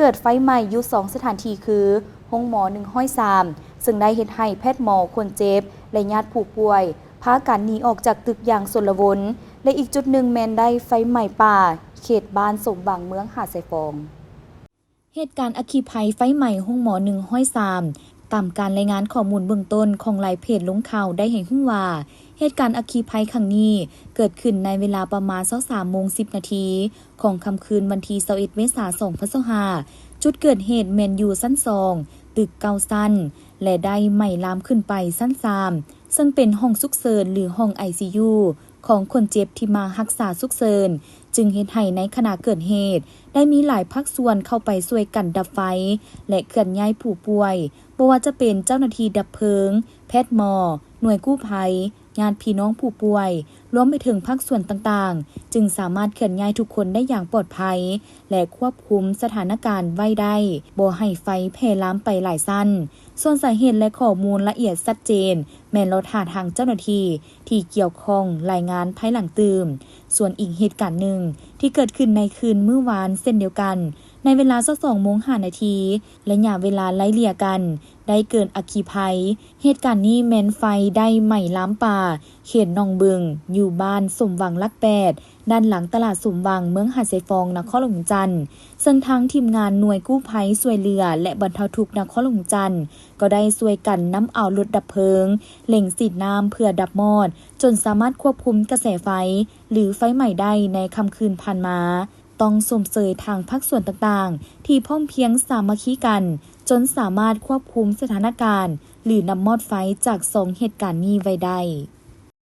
ເກີດໄຟໄໝ້ຢູ່ສອງສະຖານທີ່ຄື ໂຮງໝໍໜຶ່ງຮ້ອຍສາມ ເຊິ່ງໄດ້ເຮັດໃຫ້ແພດໝໍ, ຄົນເຈັບ ແລະ ຍາດຜູ້ປ່ວຍ ພາກັນໜີອອກຈາກຕຶກຢ່າງຊົນລະວົນ ແລະ ອີກຈຸດໜຶ່ງແມ່ນໄດ້ໄຟໄໝ້ປ່າ ເຂດບ້ານສົມຫວັງ ເມືອງຫາດຊາຍຟອງ. ເຫດການອັກຄີໄພໄຟໄໝ້ໂຮງໝໍໜຶ່ງຮ້ອຍສາມ ຕາມການລາຍງານຂໍ້ມູນເບື້ອງຕົ້ນຂອງຫຼາຍເພຈລົງຂ່າວໄດ້ໃຫ້ຮູ້ວ່າ ເຫດການອັກຄີໄພຄັ້ງນີ້ເກີດຂຶ້ນໃນເວລາປະມານຊາວສາມໂມງສິບນາທີ ຂອງຄ່ຳຄືນວັນທີຊາວເອັດ ເມສາ ສອງພັນຊາວຫ້າ ຈຸດເກີດເຫດແມ່ນຢູ່ຊັ້ນສອງ ຕຶກເກົ້າຊັ້ນ ແລະ ໄດ້ໄໝ້ລາມຂຶ້ນໄປຊັ້ນສາມ ເຊິ່ງເປັນຫ້ອງສຸກເສີນ ຫຼື ຫ້ອງ ໄອຊີຢູ ຂອງຄົນເຈັບທີ່ມາຮັກສາສຸກເສີນ ຈຶ່ງເຮັດໃຫ້ໃນຂະນະເກີດເຫດ ໄດ້ມີຫຼາຍພາກສ່ວນເຂົ້າໄປຊ່ວຍກັນດັບໄຟ ແລະ ເຄື່ອນຍ້າຍຜູ້ປ່ວຍ, ບໍ່ວ່າຈະເປັນເຈົ້າໜ້າທີ່ດັບເພີງ, ແພດໝໍ, ໜ່ວຍກູ້ໄພ, ຍາດພີ່ນ້ອງຜູ້ປ່ວຍ, ລວມໄປເຖິງພາກສ່ວນຕ່າງໆ ຈຶ່ງສາມາດເຄື່ອນຍ້າຍທຸກຄົນໄດ້ຢ່າງປອດໄພ ແລະ ຄວບຄຸມສະຖານະການໄວ້ໄດ້ ບໍ່ໃຫ້ໄຟແຜ່ລາມໄປຫຼາຍຊັ້ນ. ສ່ວນສາເຫດ ແລະ ຂໍ້ມູນລະອຽດຊັດເຈນ ແມ່ນລໍຖ້າທາງເຈົ້າໜ້າທີ່ທີ່ກ່ຽວຂ້ອງລາຍງານພາຍຫຼັງຕື່ມ. ສ່ວນອີກເຫດການໜຶ່ງທີ່ເກີດຂຶ້ນໃນຄືນມື້ວານເຊັ່ນດຽວກັນ ໃນເວລາຊາວສອງໂມງຫ້ານາທີ ໄລຍະເວລາໄລ່ເລ່ຍກັນໄດ້ເກີນອັກຄີໄພ. ເຫດການນີ້ແມ່ນໄຟໄດ້ໄໝ້ລາມປ່າ ເຂດໜອງບຶງ ຢູ່ບ້ານສົມຫວັງຫຼັກແປດ ດ້ານຫຼັງຕະຫຼາດສົມຫວັງ ເມືອງຫາດຊາຍຟອງ ນະຄອນຫຼວງວຽງຈັນ ເຊິ່ງທາງທີມງານໜ່ວຍກູ້ໄພຊ່ວຍເຫຼືອ ແລະ ບັນເທົາທຸກນະຄອນຫຼວງວຽງຈັນ ກໍໄດ້ຊ່ວຍກັນນຳເອົາລົດດັບເພີງ ເລັ່ງສີດນ້ຳເພື່ອດັບມອດ ຈົນສາມາດຄວບຄຸມກະແສໄຟ ຫຼື ໄຟໄໝ້ໄດ້ໃນຄ່ຳຄືນຜ່ານມາ. ຕ້ອງຊົມເຊີຍທາງພາກສ່ວນຕ່າງໆ ທີ່ພ້ອມພຽງສາມັກຄີກັນ ຈົນສາມາດຄວບຄຸມສະຖານະການ ຫຼື ນຳມອດໄຟຈາກສອງເຫດການນີ້ໄວ້ໄດ້.